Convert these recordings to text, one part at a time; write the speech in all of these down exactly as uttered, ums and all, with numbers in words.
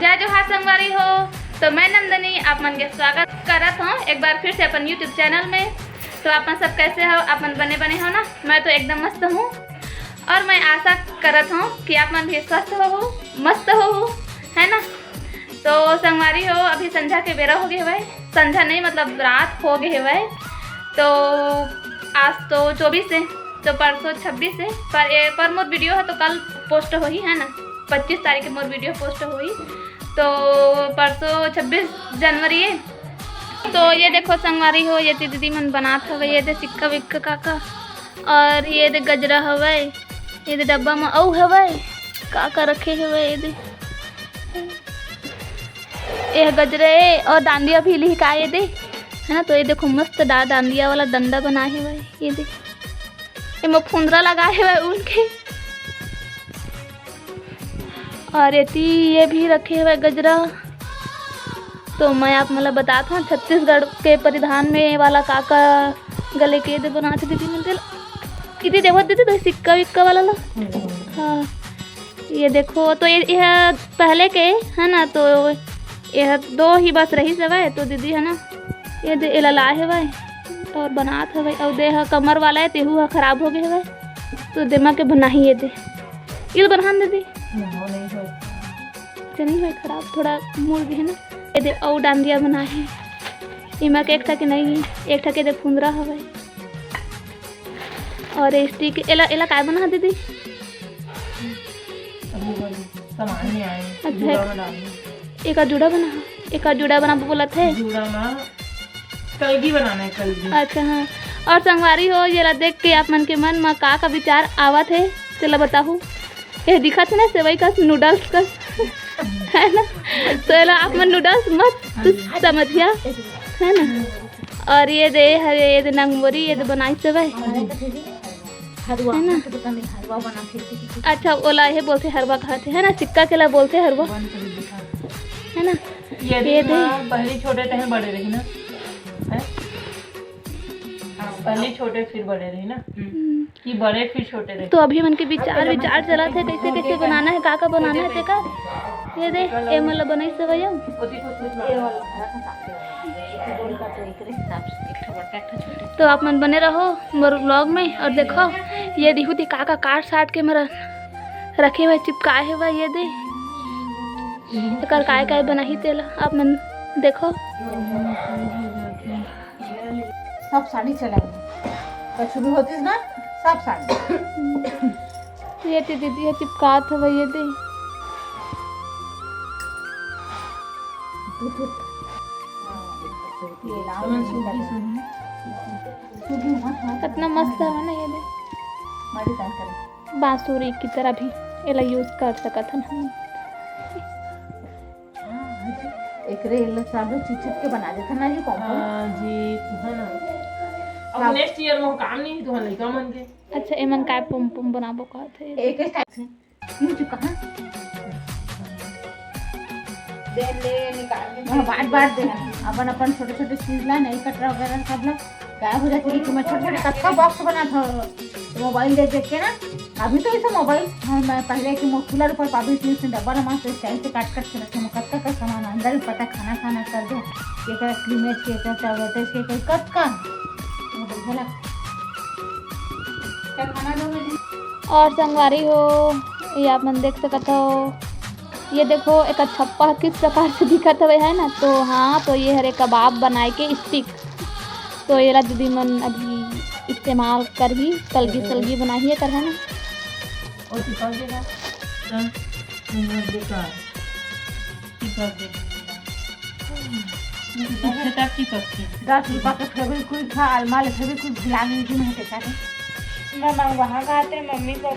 जय जोहार संगवारी हो। तो मैं नंदनी आप मन के स्वागत करत हूँ एक बार फिर से अपन YouTube चैनल में। तो आप मन सब कैसे हो? आप मन बने बने हो ना? मैं तो एकदम मस्त हूँ। और मैं आशा करत हूँ कि आप मन भी स्वस्थ हो, मस्त हो, है ना? तो संगवारी हो, अभी संझा के बेरा हो गए हवय। संझा नहीं, मतलब रात हो गए हवय। तो आज तो चौबीस है, तो परसों छब्बीस है, पर ये पर मोर वीडियो है तो कल पोस्ट होही, है ना? पच्चीस तारीख के मोर वीडियो पोस्ट होही। तो परसों छब्बीस जनवरी है। तो ये देखो संगवारी हो, ये दे दीदी मन बनात हवे, ये दे सिक्का विक्का काका, और ये दे गजरा हवय, ये दे डब्बा में अउ हवय का का रखे हवय, ये दे, ये गजरा ए, और डांडिया भी लिही का ये दे, है ना? तो ये देखो मस्त डा डांडिया वाला डंडा बनाए हवय, ये दे, एमा फुंदरा लगाए हवय उनके। और एती ये भी रखे हवय गजरा। तो मैं आप मन ल बतात हूँ, छत्तीसगढ़ के परिधान में वाला काका गले के दे बनात हे दीदी मन तेला। इदे देखो दीदी, तो सिक्का विक्का वाला ला। हाँ, ये देखो, तो ये, ये पहले के है ना, तो ये दो ही बस रही हवय, तो दीदी है ना, ये दे एला लाए हवय और बनात हवय। और दे ह कमर वाला है, तेहू ह खराब हो गए हवय, तो देमा के बनाही ये दे। इल बनान दीदी। नहीं हो। अच्छा, नहीं होय खराब, थोड़ा मुड़ गे हे ना। ये दे अउ डांडिया बनाए हे। एमा के एक ठा के नहीं हे, एक ठा के दे फुंदरा हवय। और ये स्टिक, एला, एला काय बना दीदी? अभी वो सामान नहीं आए, अच्छा, जूड़ा बना ली। एक जुड़ा बना, एक जुड़ा बना बोलत हे। जूड़ा मा कलगी बनाना है, कलगी। अच्छा, हाँ। और संगवारी हो, येला देख के आप मन के मन मा का का विचार आवत हे, तेला बताहू। ये दिखत हे ना सेवई कस, नूडल्स कस, है ना? तो एला आप मन नूडल्स मत समझिया, है ना? और ये दे, हरे ये दे नंगमोरी, ये दे बनाई सेवई, हलवा, है ना? तो पता नहीं, हलवा बना फिर से किसी अच्छा, ओला ये बोलते हरवा कहते, है ना? सिक्का के ला बोलते हरवा, है ना? ये ये दे। पहले छोटे टहे बड़े रही ना, हैं? हाँ, पहले छोटे फिर बड़े रही ना, हम्म। कि बड़े फिर छोटे रहे। तो अभी मन के विचार, विचार चलत हे, कैसे, कैसे बनाना है, का, का बनाना है, तेकर। ये दे, ये मन ला बनाई सेवई। तो आप मन बने रहो मोर vlog में और देखो, ये दिहू दी का, का काट साट के मेरा रखे हुए चिपकाए हुए, ये दे, एकर काय, काय बनाही तेला आप मन देखो। सब साड़ी चलाए, कछुरी होतीस ना, सब साड़ी। ये ते दीदी ह चिपकात हवय, ये दे। ये लाओ, कतना मस्त हवय ना, ये दे। बांसुरी की तरह भी एला use कर सकत हन हम। हाँ, एकरे एला सब चिप चिप के बना देथन ना जी, compound। हाँ जी, है ना। अब next year में काम नहीं तो लइका मन के। अच्छा, एमन काय pom pom बनाबो कहत हे? एक एक type से। नहीं चुका, हाँ। दे ले, निकाल के हाँ, बांट बांट दे। अपन अपन छोटे छोटे चीज ला, नहीं कटरा वगैरह सब ला। गायब हो जाती है कि मैं छोटे छोटे कतका box बनात हव mobile देख देख के ना। अभी तो ऐसे mobile, हाँ, मैं पहले के मो-, cooler ऊपर पाबी थी, उसमें डब्बा रमा से style से काट काट के रखे, मैं कतका का सामान अंदर ही पता, खाना खाना कर दो, के का cleavage, के का टॉयलेट, के का कतका। वो बढ़िया लगता। क्या खाना दो बेटी? और संगवारी हो, ये आप मन देख सकत हो, ये देखो, एक छप्पा किस प्रकार से दिखत हवे, है ना? तो हाँ, तो ये हरे कबाब बनाए के stick। तो एला दीदी मन अभी इस्तेमाल करही, कलगी सलगी बनाही एकर, है ना? और चिपक देगा। हाँ, चिपक देगा। चिपक देगा। चिपक देगा। चिपक देगा। दस रुपया के Fevikwik था, अलमारी Fevikwik भिला गई थी, मैं देखा था। मैं मंगवा खाते मम्मी को।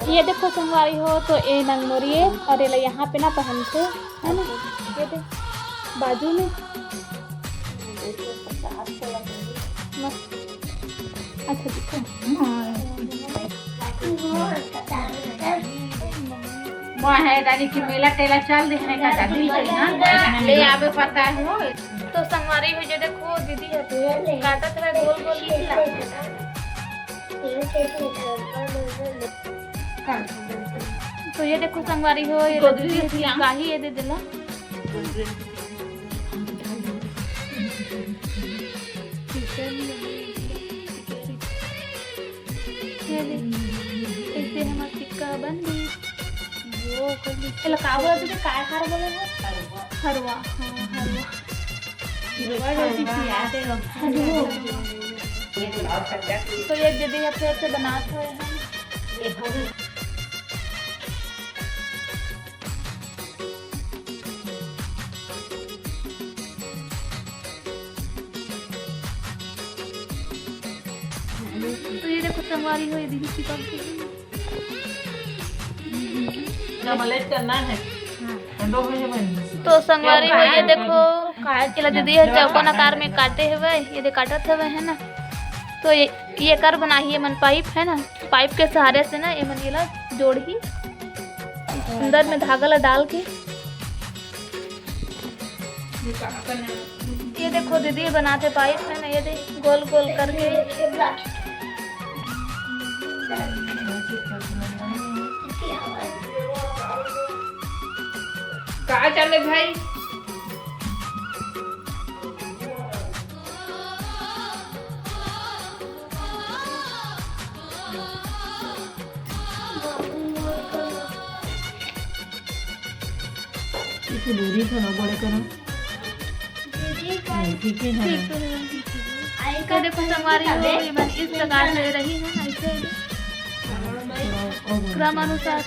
ये देखो संगवारी हो, तो ए नंगमोरिये और एला यहाँ पे ना पहनथे, है ना? ये दे, बाजू में। मस्त। अच्छा, दिखो। मोहे दानी की मेला टेला चल देने का दादी ना, ले आवे पता है हो। तो संगवारी हो, ये देखो दीदी है, काटत है गोल गोल। तो ये देखो संगवारी हो, ये दीदी चिपकाही ये दे देला। ये दे, ऐसे हमर टिक्का बन गई। वो कर ली। चलो, का बोला तुझे? काय हार बोले हो? हरवा। हाँ, हरवा। हरवा जैसी खिया दे। तो ये दीदी अब फिर से बनात हुए हैं। तो ये देखो संगवारी हो, ये दीदी चिपक गई। डबल एज करना है। हाँ। दो बजे बन। तो संगवारी हो, ये देखो, एला दीदी ह चौकोन आकार में काटे हवे, ये दे काटत हवे, है ना। तो ये, ये कर बनाही, ये मन पाइप है ना, पाइप के सहारे से ना ये मन एला जोड़ही, अंदर में धागा ला डाल के। ये देखो दीदी बनाते पाइप है ना, ये दे गोल गोल करके। का चले भाई? इसे दूरी से ना बड़े करो। नहीं, ठीक है, हाँ। तो देखो संगवारी हो, ये बन इस प्रकार से रही है ना, ऐसे क्रम अनुसार।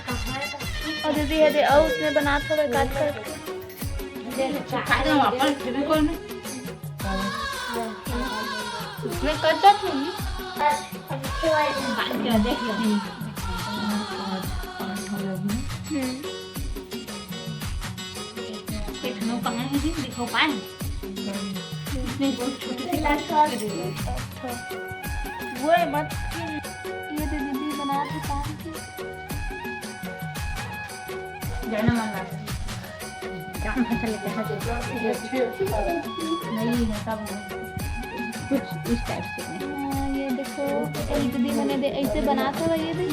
और दीदी है दे, और उसने बना थोड़ा काट कर। उसमें कच्चा थोड़ी। देख लो। हम्म। एक नो कहाँ है जी? दिखा पाए? नहीं, बहुत छोटे से काट के दे दो। वो है मत। ये दे दीदी बना के पान की। जाना मन लगा। काम है, चले, चले। नहीं है, तब कुछ इस टाइप से। हाँ, ये देखो, एक दीदी मने दे, ऐसे बनात हवे ये भी।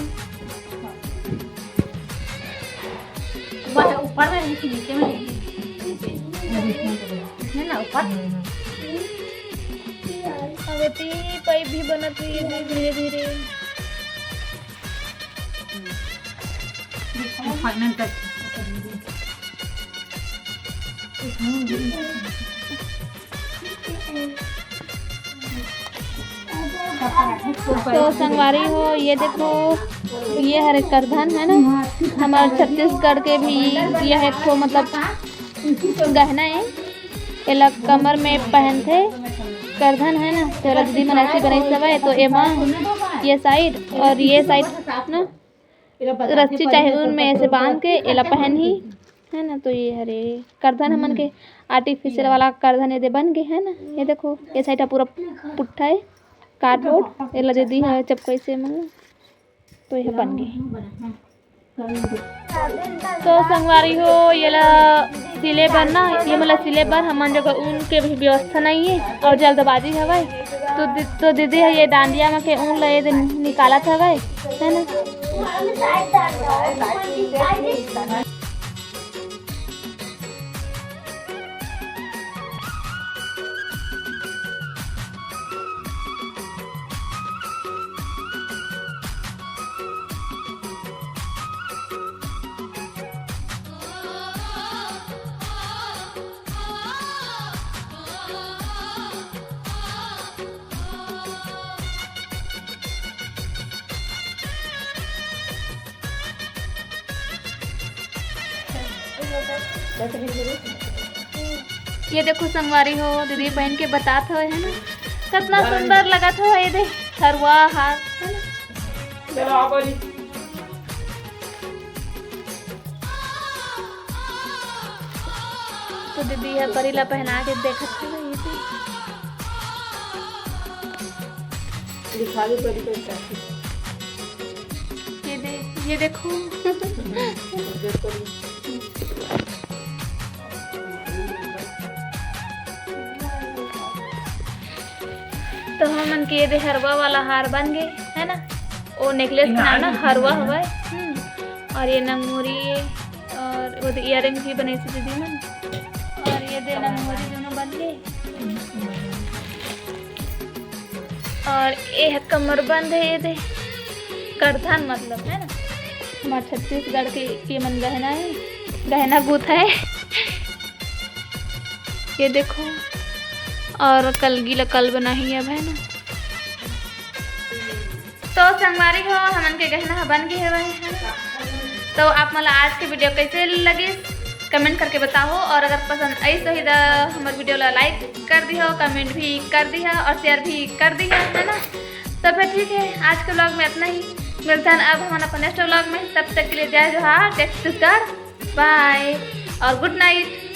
ऊपर, ऊपर में नहीं, नीचे में नहीं। इसमें ना ऊपर। अब तीन पाइप भी बनत हुई है धीरे धीरे। Final touch. तो संगवारी हो, ये देखो, ये हरे करधन है ना, हमारे छत्तीसगढ़ के भी यह एक ठो मतलब गहना है, एला कमर में पहनथे, करधन है ना, तो एला दीदी मन ऐसे बनाइस हवय, तो एमा ये साइड और ये साइड ना रस्सी चाहे ऊन में ऐसे बांध के एला पहनही, है ना। तो ये हरे करधन हमन के आर्टिफिशियल वाला करधन एदे बन गे है ना। ये देखो, ये साइड ह पूरा पुट्ठा है, कार्डबोर्ड, एला दीदी ह चपकइसे मन ला, तो ये बन गे। तो संगवारी हो, ये ला सिले बर ना, ये मोला सिले बर हमन जगह ऊन के भी व्यवस्था नहीं है और जल्दबाजी हवय, तो दि-, तो दीदी ह ये डांडिया म के ऊन ल ये दे निकालत हवय, है ना। ये देखो संगवारी हो, दीदी पहन के बतात हवे, है ना, कितना सुंदर लगत हो। ये दे हरवा हार, है ना। तो दीदी ह परी ला पहना के देखत हवे, ये दे। दिखा दे परी को, चाची। ये दे, ये देखो। देखो। तो हमन के ये दे हरवा वाला हार बन गे, है ना? वो नेकलेस के नाम ना हरवा हवय। हम्म। और ये नंगोरी, और वो दे ईयरिंग भी बने से दीदी मन। और ये दे नंगोरी दोनों बन गए। और ये ह कमरबंद है, ये दे करधन मतलब है ना, हमारे छत्तीसगढ़ के ये मन गहना है, गहना गूथा है। ये देखो, और कलगी ला कल बनाही अब, है ना। तो संगवारी हो, हमन के गहना ह बन गे हवय, है ना। तो आप मन ला आज के वीडियो कैसे लगिस, कमेंट करके बताओ, और अगर पसंद आइस होही त हमर वीडियो ला लाइक कर दिहो, कमेंट भी कर दिहा और शेयर भी कर दिहा, है ना। तो फिर ठीक है, आज के व्लॉग में इतना ही। मिलथन अब हमन अपन नेक्स्ट व्लॉग में। तब तक के लिए जय जोहार, जय छत्तीसगढ़, बाय और गुड नाइट।